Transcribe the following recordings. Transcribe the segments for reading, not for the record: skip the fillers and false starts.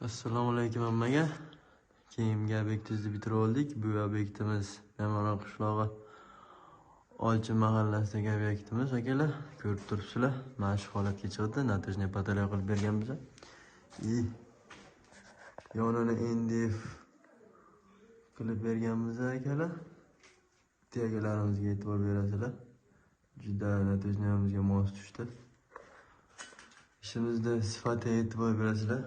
Assalomu alaykum hammaga. Keyingi obyektimizni bitirib oldik. Bu obyektimiz Me'moron qishlog'i Olchi mahallasidagi obyektimiz akalar. Ko'rib turibsizlar, mana shu holatga chiqdi. Natijani patala qilib berganmiz. Yonini NDF qilib berganmiz akalar. Tiyakalarimizga e'tibor berasizlar. Juda natijamizga mos tushdi. İşimizde sifatiga e'tibor berasizlar.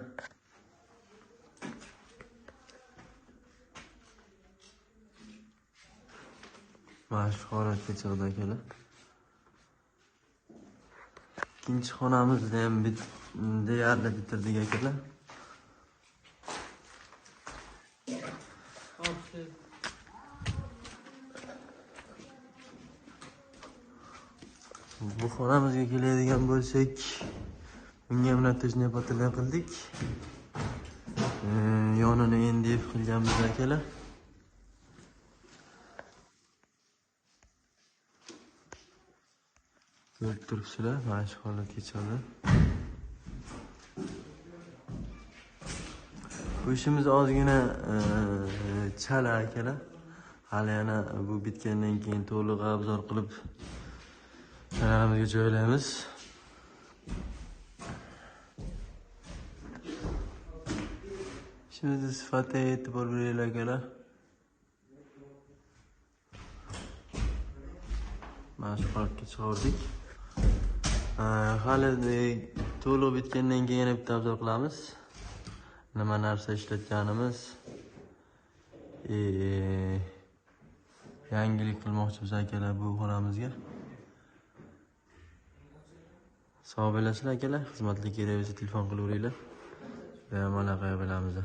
Mana shu holatga chiqdi akalar. Ikkinchi xonamizni ham deyarli bitirdik akalar. Bu xonamizga keladigan bo'lsak, bunga ham natijani patala qildik. Yonini NDF qilganmiz akalar. Ko'rib turibsizlar, mana shu holatga chiqdi. Bu ishimiz ozgina chala akalar. Hali yana bu bitgandan keyin to'liq obzor qilib kanalimizga joylaymiz. İşimizin sifatiga e'tibor beringlar akalar. Mana shu holatga chiqardik. Hali to'liq bitgandan keyin yana bitta obzor qilamiz. Nima narsa ishlatganimiz, yangilik qilmoqchimiz akalar bu xonamizga. Sog' bo'lasizlar akalar, xizmatlar kerak bo'lsa telefon qilaveringlar. Bemalol aloqa bilamiz.